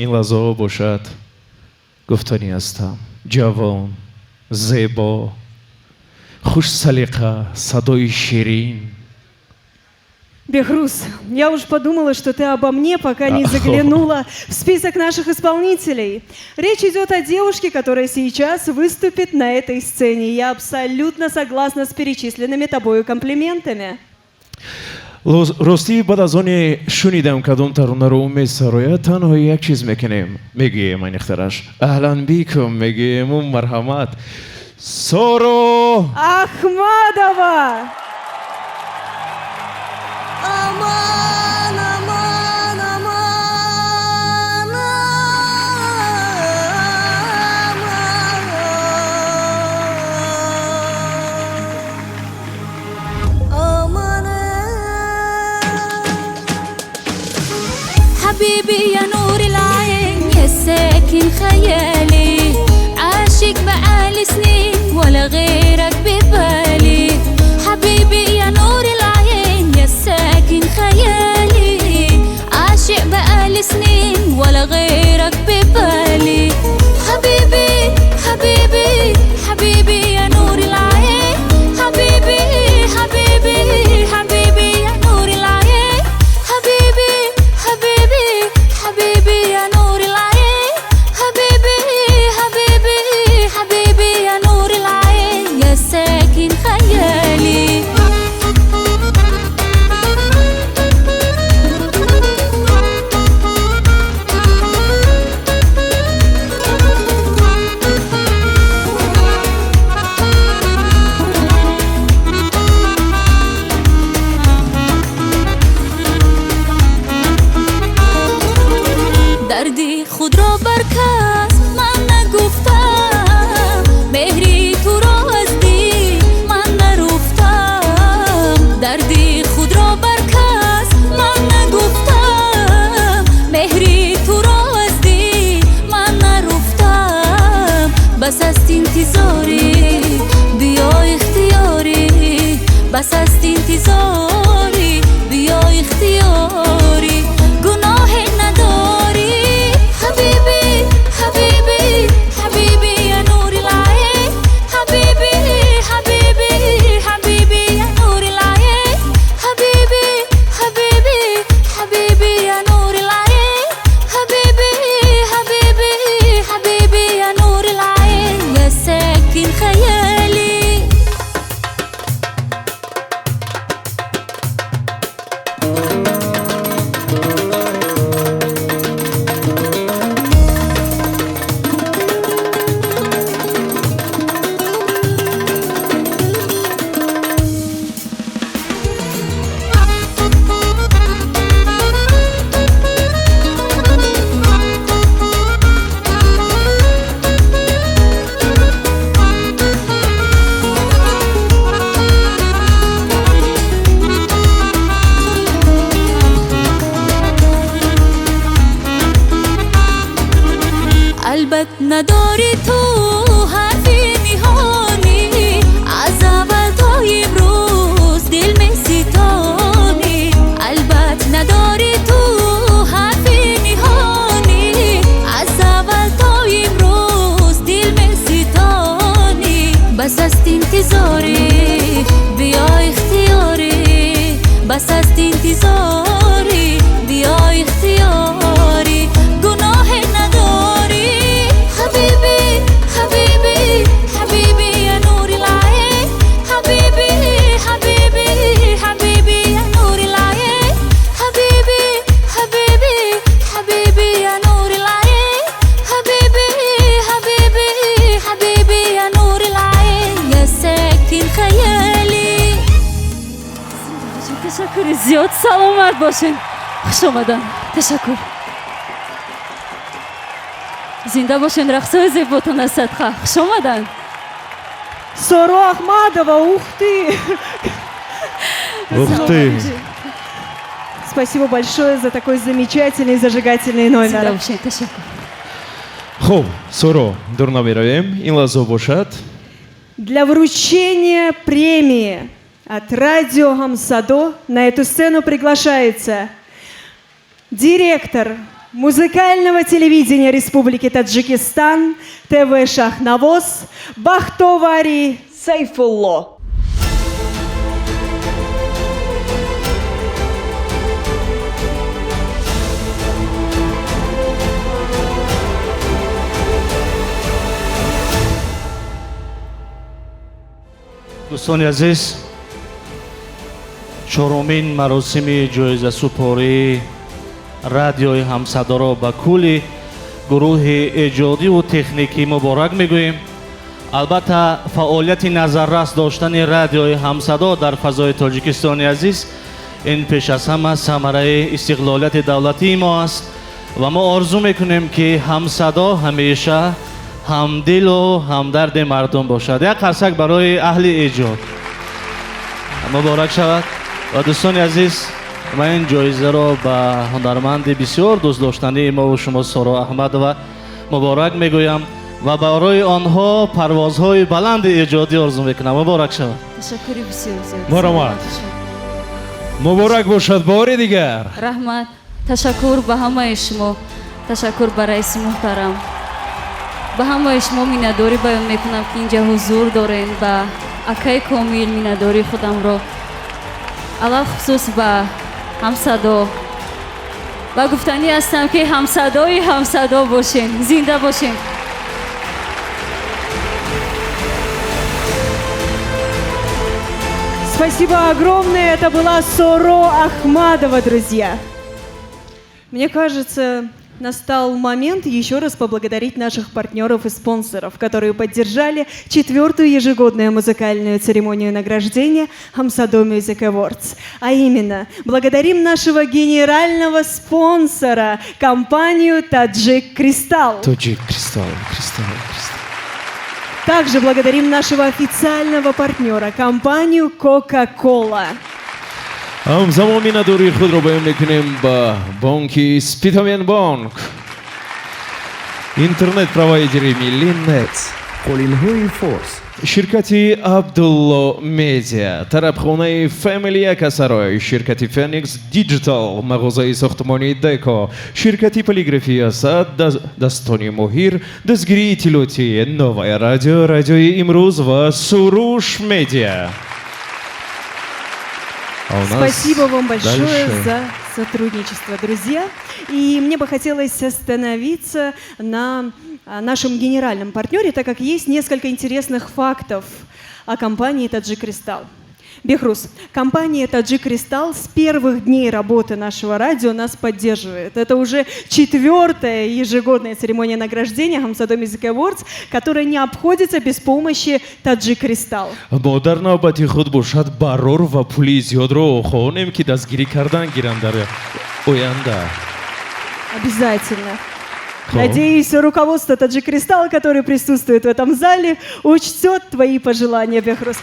Ин лаҳзаҳо бошад, гуфтанӣ ҳастам: ҷавон, зебо, хушсалиқа, садои ширин. Бехруз, я уж подумала, что ты обо мне, пока не заглянула в список наших исполнителей. Речь идет о девушке, которая сейчас выступит на этой сцене. Я абсолютно согласна с перечисленными тобою комплиментами. Ростӣ, баъд аз оне шунидам, кадом таронаро ӯ месарояд, танҳо як чиз мекунем, мегӯем, аниқтараш аҳлан бикум мегӯему марҳамат, Соро Ахмадова! Aman aman aman aman aman. حبيبي يا نور العين، يا ساكن خيالي، عاشق بقالي سنين ولا غيرك ببالي. حبيبي يا نور العين، يا ساكن خيالي، عاشق بقالي سنين ولا غيرك ببالي. حبيبي حبيبي حبيبي يا نور العين، حبيبي حبيبي حبيبي يا نور العين، حبيبي حبيبي حبيبي يا نور العين، حبيبي حبيبي حبيبي يا نور العين، يا ساكن خيالي. Дарди худро бар кас ман нагуфтам, меҳри туро аз дил ман наруфтам. Дарди худро бар кас ман нагуфтам, меҳри туро аз дил ман наруфтам. Бас аст интизорӣ, биё ихтиёрӣ. Бас аст интизорӣ, биё ихтиёрӣ. Гуноҳе надорӣ. حبيبي حبيبي حبيبي يا نور العين، حبيبي حبيبي حبيبي يا نور العين، حبيبي حبيبي حبيبي يا نور العين، حبيبي حبيبي حبيبي يا نور العين، يا ساكن خيالي. Албат надорӣ ту ҳарфи ниҳонӣ, аз аввал то имрӯз дил меситонӣ. Албат надорӣ ту ҳарфи ниҳонӣ, аз аввал то имрӯз дил меситонӣ. Бас аст интизорӣ, биё ихтиёрӣ. Бас аст интизорӣ, биё ихтиёрӣ. Гуноҳе надорӣ. حبيبي حبيبي حبيبي يا نور العين، حبيبي حبيبي حبيبي يا نور العين، حبيبي حبيبي حبيبي يا نور العين، حبيبي حبيبي حبيبي يا نور العين، يا ساكن خيالي. Ташаккури зиёд, саломат бошед, хуш омадан, ташаккур, зинда бошен, рақсҳои зеботон аз садқа, хуш омадан. Соро Ахмадова, ух ты! Ух ты! Спасибо большое за такой замечательный зажигательный Зинда номер. бошед, ташаккур. Хуб, Соро, дур намеравем. Ин лаҳза бошад, Для вручения премии от радио Хамсадо на эту сцену приглашается директор Музыкального телевидения Республики Таджикистан, ТВ Шахнавоз, Бахтовари Сайфулло. Дӯстони азиз, чорумин маросими ҷоизасупории радиои Ҳамсадоро ба кулли гурӯҳи эҷодиву техникӣ муборак мегӯем. Албатта, фаъолияти назаррас доштани радиои Ҳамсадо дар фазои Тоҷикистони азиз ин пеш аз ҳама самараи истиқлолияти давлатии мо аст ва мо орзу мекунем, ки Ҳамсадо ҳамеша ҳамдилу ҳамдарди мардум бошад. Як қарсак барои аҳли эҷод, муборак шавад. Ва дӯстони азиз, ман ин ҷоизаро ба ҳунарманди бисёр дӯстдоштании мову шумо Соро Аҳмадова муборак мегӯям ва барои онҳо парвозҳои баланди эҷодӣ орзу мекунам. Муборак шавад. Ташаккури бисёр зиёд. Марҳамат. Муборак бошад бори дигар. Раҳмат, ташаккур ба ҳамаи шумо, ташаккур ба раиси муҳтарам, ба ҳамаи шумо миннатдорӣ баён мекунам, ки инҷа ҳузур дорем, ба акаи Комил миннатдории худамро, алалхусус ба Ҳамсадо, ва гуфтанӣ ҳастам, ки ҳамсадои Ҳамсадо бошем, зинда бошем. Спасибо огромное. Это была Соро Ахмадова, друзья. Мне кажется, настал момент еще раз поблагодарить наших партнеров и спонсоров, которые поддержали четвертую ежегодную музыкальную церемонию награждения Хамсадо Music Awards. А именно, благодарим нашего генерального спонсора, компанию Таджик Кристалл. Тоҷик Кристалл, Кристалл, Кристалл. Также благодарим нашего официального партнера, компанию Coca-Cola. Ҳамзамон миннатдории худро баён мекунем ба бонки Спитамен Бонк, интернет провайдери Милли Нет, қолинҳои форс, ширкати Абдулло Медиа, тарабхонаи Фэмили Якасарой, ширкати Феникс Диджитал, мағозаи сохтмонии Деко, ширкати полиграфия Сад, дастони моҳир, дастгирии иттилоотии Новая радио, радиои имрӯз ва Суруш Медиа. А у нас Спасибо вам большое дальше. За сотрудничество, друзья. И мне бы хотелось остановиться на нашем генеральном партнере, так как есть несколько интересных фактов о компании Таджик Кристалл. Бехрус, компания Таджик Кристалл с первых дней работы нашего радио нас поддерживает. Это уже четвертая ежегодная церемония награждения Хамсадо Music Awards, которая не обходится без помощи Таджик Кристалл. Мо дар навбати худ бошад барор ва пули зиёдро хоҳонем, ки дастгирӣ кардан гиранд дар оянда. Обязательно. Хоб. Надеюсь, руководство Таджик Кристалл, которое присутствует в этом зале, учтет твои пожелания, Бехрус.